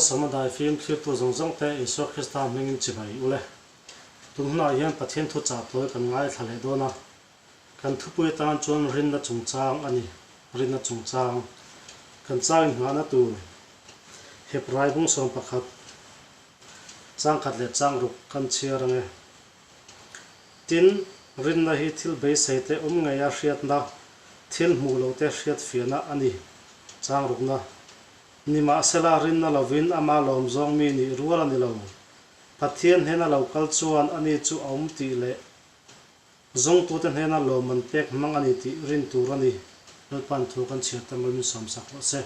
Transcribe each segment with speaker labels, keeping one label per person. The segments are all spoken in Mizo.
Speaker 1: Malsawmna daifim thlirtu zawng zawng te Isua Krista hmingin chibai ule. Tun hunah hian Pathian thuchah tawi kan ngaithla leh dawn a. Kan thupui atan chuan rinna chungchang a ni, rinna chungchang. Kan chang inngahna tur Hebrai bung 11, chang khat leh chang ruk kan chhiar ang e. Tin, rinna hi thil beisei te awm ngeia hriatna, thil hmuh loh te hriatfiahna a ni, chang rukna. Nimahsela, rinna lovin ama lawmzawng mi nih rual a ni lo. Pathian hnena lo kal chuan ani chu a awm tih leh Zawngtute hnena lawmman pek hmang a ni tih rin tur a ni. Lalpa'n thu kan chhiar te mal min sawmsak rawh se.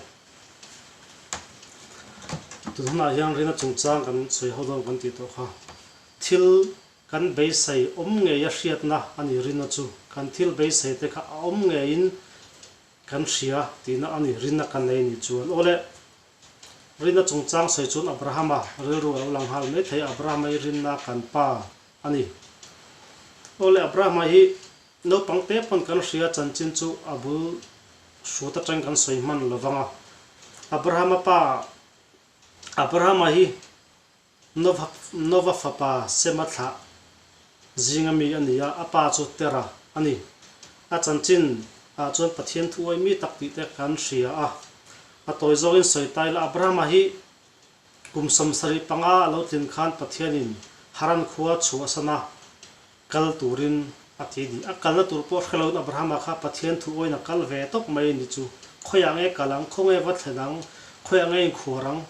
Speaker 1: Tun hunah hian rina chungchang kan sawi ho dawn kan tih tawh kha. Thil kan beisei awm ngeia hriatna a ni rina chu. Kan thil beisei te kha a awm ngeiin kan hria tihna a ni rina kan nei nih chuan. Awle, rina chungchang sawi chuan Abrahama rilru a lo lang nghal mai thei a, Abrahama hi rinna kan pa a ni. Awle Abrahama hi naupang te pawn kan hria chanchin chu a bul hrut atangin kan sawi hman lo vang a. Abrahama pa Abrahama hi Nova Nova fapa Sema thlah zinga mi a ni a, a pa chu Tera a ni. A chanchin ah chuan Pathian thu awih mi tak tih te kan hria a. A tawi zawngin sawi ta ila Abrahama hi Kum 75 a lo tlin khan Pathianin Haran khua chhuahsan a kal turin a ti ni. A kalna tur pawh hre loin Abrahama kha Pathian thu awin a kal ve tawp mai ni chu. Khawiah nge kal ang, khawnge va thlen ang, khawiah nge inkhuar ang,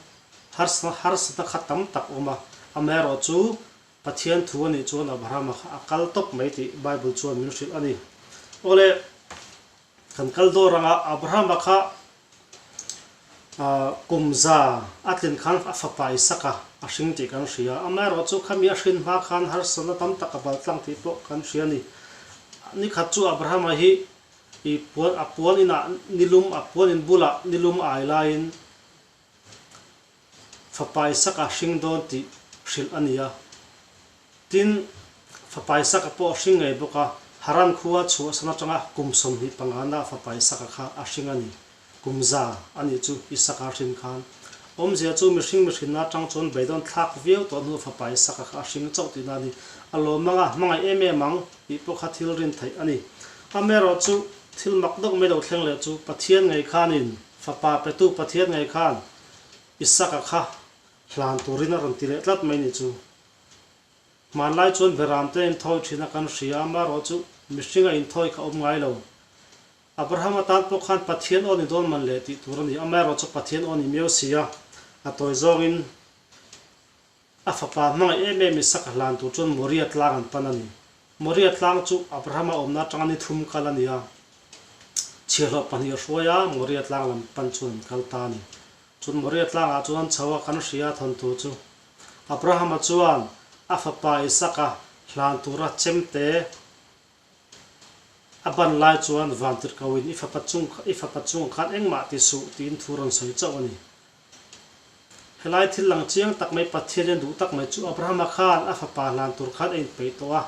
Speaker 1: harsatna harsatna kha tam tak awm a. Amaherawhchu Pathian thu a nih chuan Abrahama kha a kal tawp mai tih Bible chuan min hrilh a ni. Awle, kan kal dawr anga Abrahama kha Kum za a tlin khan a fapa Isaka a hring tih kan hria. Amaherawhchu khami a hrin hma khan harsatna tam tak a bal tlang tih pawh kan hria a ni. Ni khat chu Abrahama hi i puan a puan inah nilum a puan in bulah nilum a ai laiin fapa Isaka a hring dawn tih hrilh a ni a. Tin, fapa Isaka pawh a hring ngei bawk a, Haran khua chhuahsan atanga kum 25 na fapa Isaka kha a hring a ni. Kum za a nih chu Isaka a hrin khan. Awmzia chu mihring mihrinna atang chuan beidawn thlak viau tawh hnu fapa Isaka kha a hring chauh tihna a ni. A lawm anga hmangaih em em ang tih pawh kha thil rin theih a ni. Amaherawhchu thil mak deuh mai lo thleng leh chu Pathian ngei khanin fapa petu Pathian ngei khan Isaka kha hlan turin a rawn ti leh tlat mai ni chu. Hmanlai chuan Beram te inthawi thin a kan hria a, amaherawhchu mihringa inthawi kha awm ngai lo. Abraham atan pawh khan Pathian aw ni dawn man leh tih tur a ni, amaherawhchu Pathian aw ni miau si a, a tawi zawngin a fapa hmangaih em em Isaka hlan tur chuan Moria tlang an pan a ni. Moria tlang chu Abrahama awmna atanga ni thum kal a ni a, chhiahhlawh pahnih a hruai a, Moria tlang lam pan chuan an kal ta a ni. Chun Moria tlangah chuan chho a kan hria thawnthu chu Abrahama chuan a fapa Isaka hlan tura chemte a ban lai chuan vantirhkoin i fapa chung i fapa chungah khan engmah ti suh tiin thu rawn sawi chauh a ni. Helai thil lang chiang tak mai Pathian hian duh tak mai chu Abrahama khan a fapa hlan tur khan a inpeih tawh a,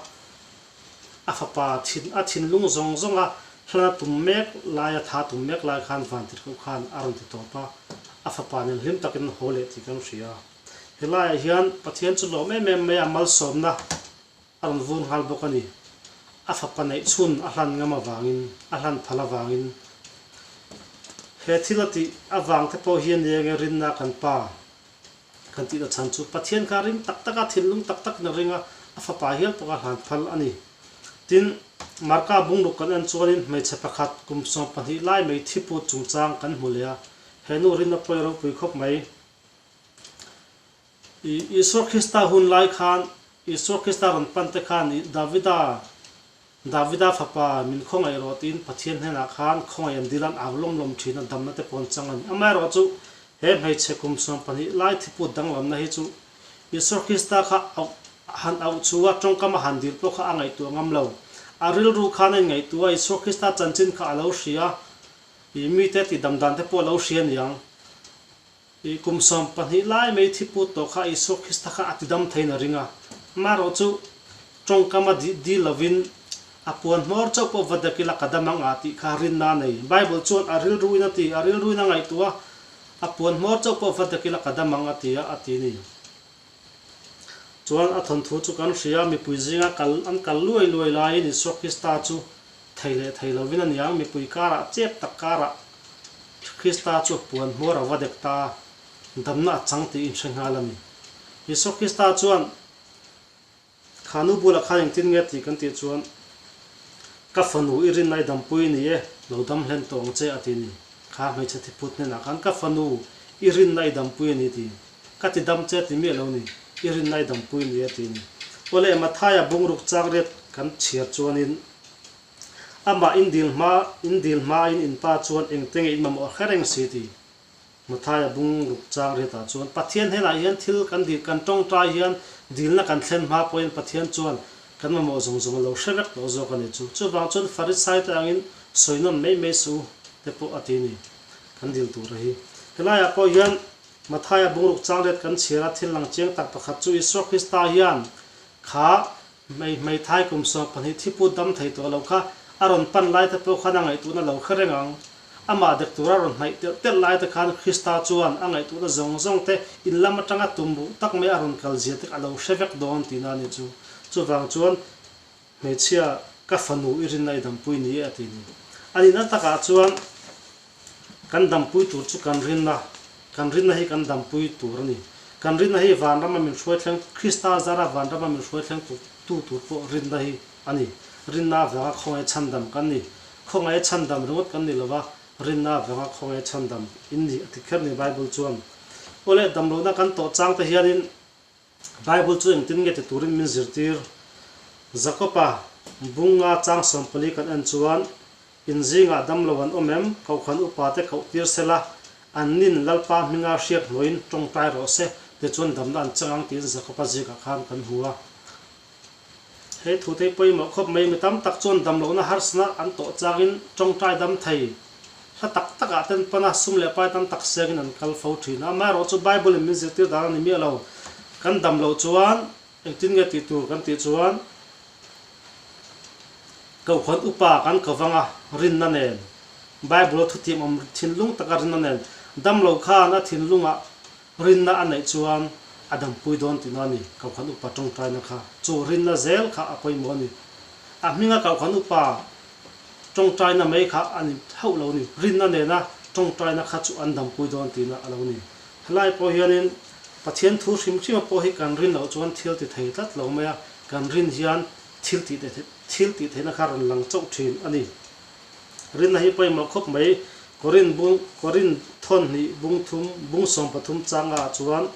Speaker 1: a fapa thin a thinlung zawng zawnga hlan a tum mek lai a tha tum mek lai khan vantirhkoh khan a rawn ti tawp a, a fapa nen hlim takin haw leh tih kan hria. Helaiah hian Pathian chu lawm em em mai a, malsawmna a rawn vur nghal bawk a ni. A fapa neih chhun a hlan ngam avangin, a hlan phal avangin. He thil a tih avang te pawh hian enge rinna kan pa kan tihna chhan chu Pathian kha ring tak tak a, thinlung tak takin a ring a, a fapa hial pawh a hlan phal a ni. Tin, Marka bungruk kan en chuanin hmeichhe pakhat kum 12 lai mai thiput chungchang kan hmu leh a, he nu rinna pawi ropui khawp mai. I Isua Krista hun lai khan, Isua Krista rawn pan te khan i Davida, Davida fapa min khawngaih rawh tiin Pathian hnenah khan khawngaih an dil an au lawm lawm thin a, damna te pawh an chang a ni. Amaherawhchu he hmeichhe kum 12 lai thiput danglamna hi chu Isua Krista kha auh han auh chu a tawngkam a han dil pawh kha a ngaihtuah ngam lo. A rilru khan a inngaihtuah a, Isua Krista chanchin kha a lo hria, i mite tih dam dan te pawh a lo hria niang. I kum 12 lai mai thi put tawh kha Isua Krista kha a tidam theiin a ring a. Amaherawhchu, tawngkam a dih dil lovin a puan hmawr chauh pawh va dek ila ka dam ang a tih kha rinna a nei. Bible chuan a rilruin a ti, a rilruin a ngaihtuah a. A puan hmawr chauh pawh va dek ila ka dam ang a ti a, a ti ni. Chuan a thawnthu chu kan hria, mipui zinga kal an kal luai luai laiin Isua Krista chu thei leh thei lovin a niang, mipui karah chep tak karah Krista chu puan hmawr a va dek ta a, damna a chang tih inhre nghal a ni. Isua Krista chuan Kha nu bulah khan engtin nge tih kan tih chuan, Ka fanu i rinna i dampui ni e, lo dam hlen tawh ang che a ti ni. Kha hmeichhe thiphut hnenah khan ka fanu i rinna i dampui a ni ti. Ka ti dam che ti miah lo ni, i rinna i dampui ni e ti ni. Awle Mathaia bungruk changriat kan chhiar chuanin amah in dil hma in dil hmain in pa chuan engte nge in mamawh hre reng si ti. Mathaia bung ruk chang riatah chuan Pathian hnenah hian thil kan dil kan tawngtai hian dilna kan thlen hma pawhin Pathian chuan kan mamawh zawng zawng a lo hre vek tawh zawk a ni chu. Chuvang chuan Farisai te angin sawi nawn mai mai suh u te pawh a ti a ni kan dil tura hi. Helaiah pawh hian Mathaia bung ruk chang riat kan chhiar a thil lang chiang tak pakhat chu Isua Krista hian kha Hmei hmeithai kum 12 thiput dam thei tawh lo kha a rawn pan lai te pawh khan a ngaihtuahna lo hre reng ang. Amah dek tura rawn hnaih telh telh lai te khan Krista chuan a ngaihtuahna zawng zawng te in lam atanga tum ruh tak mai a rawn kal zia te a lo hre vek dawn tihna a ni chu. Chuvang chuan hmeichhia ka fanu i rinna i dampui ni e a ti ni. A nihna takah chuan Kan dampui tur chu kan rinna, kan rinna hi kan dampui tur a ni. Kan rinna hi vanrama min hruai thleng, Krista zara vanrama min hruai thleng tu tur pawh rinna hi a ni. Rinna avanga khawngaih chhandam kan ni. Khawngaih chhandam ringawt kan ni lova, rinna avanga khawngaih chhandam in ni a ti kher ni Bible chuan. Awle, damlohna kan tawh chang te hianin Bible chu engtin nge ti turin min zirtir? Jakob-a bunga chang 14 kan en chuan, In zingah dam lo an awm em? Kohhran upate koh tir se la, an nin Lalpa hminga hriak hnuaiin tawngtai rawh se, tichuan damna an chang ang tiin Jakob-a zikah khan kan hmu a. He thu te pawimawh khawp mai, mi tam tak chuan dam lohna harsana an tawh changin tawngtai dam thei. Hla tak takah ten pana sum leh pai tam tak siangin an kal fo thin a, amaherawh chu Bible in min zirtir dan a ni miah lo. Kan dam loh chuan engtin nge tih tur kan tih chuan Kohhran upa kan ko vang a, rinna nen, Bible a thutiam awm thinlung taka rinna nen dam lo khan a thinlungah rinna a neih chuan a dampui dawn tihna a ni. Kohhran upa tawngtaina kha chu rinna zel kha a pawimawh a ni. A hminga Kohhran upa Tawngtaina mai kha a ni hauh lo ni. Rinna nena tawngtaina kha chu an dampui dawn tihna a lo ni. Helai pawh hianin Pathian thu hrim hrima pawh hi kan rin loh chuan thil ti thei tlat lo mai a, kan rin hian thil tih thil tih theihna kha rawn lang chauh thin a ni. Rinna hi pawimawh khawp mai. Korin bung Korin thawn hnih bung thum bung 13 changa ah chuan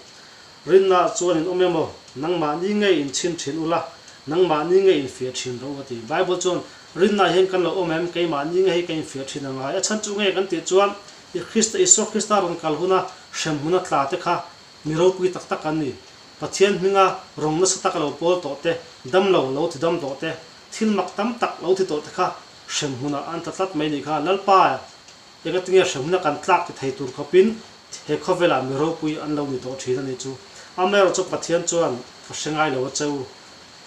Speaker 1: Rinna chuan in awm emaw? Nangmahni ngei in chhin thin ula, nangmahni ngei in fiah thin rawh u a ti. Bible chuan, Rinna hian kan lo awm em? Keimahni ngei hi ka infiah thin a ngai. A chhan chu nge kan tih chuan, i Krista, Isua Krista rawn kal huna hremhmuna tla te kha mi ropui tak tak an ni. Pathian hminga rawng nasa tak lo pawl tawh te, damlo lo ti dam tawh te, thil mak tam tak lo ti tawh te kha hremhmunah an tla tlat mai nih kha. Lalpa, Engatinge hremhna kan tlak ti thei tur khawpin he khawvelah mi ropui an lo ni tawh thin a nih chu. Amaherawhchu Pathian chuan ka hre ngai lo a che u.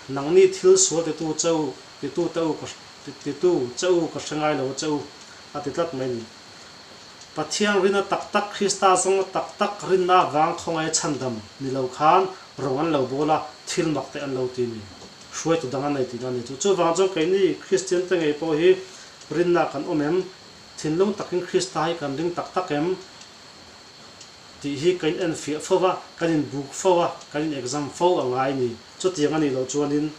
Speaker 1: Nangni thil sual titu che u, titu te u ka titu che u ka hre ngai lo a che u a ti tlat mai ni. Pathian rinna tak tak, Krista zawnga tak tak rinna avang khawngaih chhandam ni lo khan rawng an lo bawl a, thil mak te an lo ti ni. Hruaitu dang an nei tihna a ni chu. Chuvang chuan keini Kristian te ngei pawh hi rinna kan awm em? Thinlung takin Krista hi kan ring tak tak em tih hi kan enfiah fo va, kan inbuk fo a, kan in exam fo a ngai ni. Chutiang a nih loh chuanin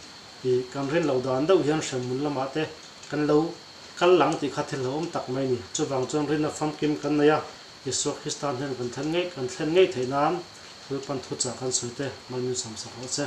Speaker 1: ih kan rin loh dan deuh hian hremhmun lamah te kan lo kal lang tih kha thil hlauhawm tak mai ni. Chuvang chuan rinna famkim kan nei a, Isua Krista hnen kan thlen ngei kan thlen ngei theih nan Lalpan thuchah kan sawi te, Malmin sawmsak rawh che.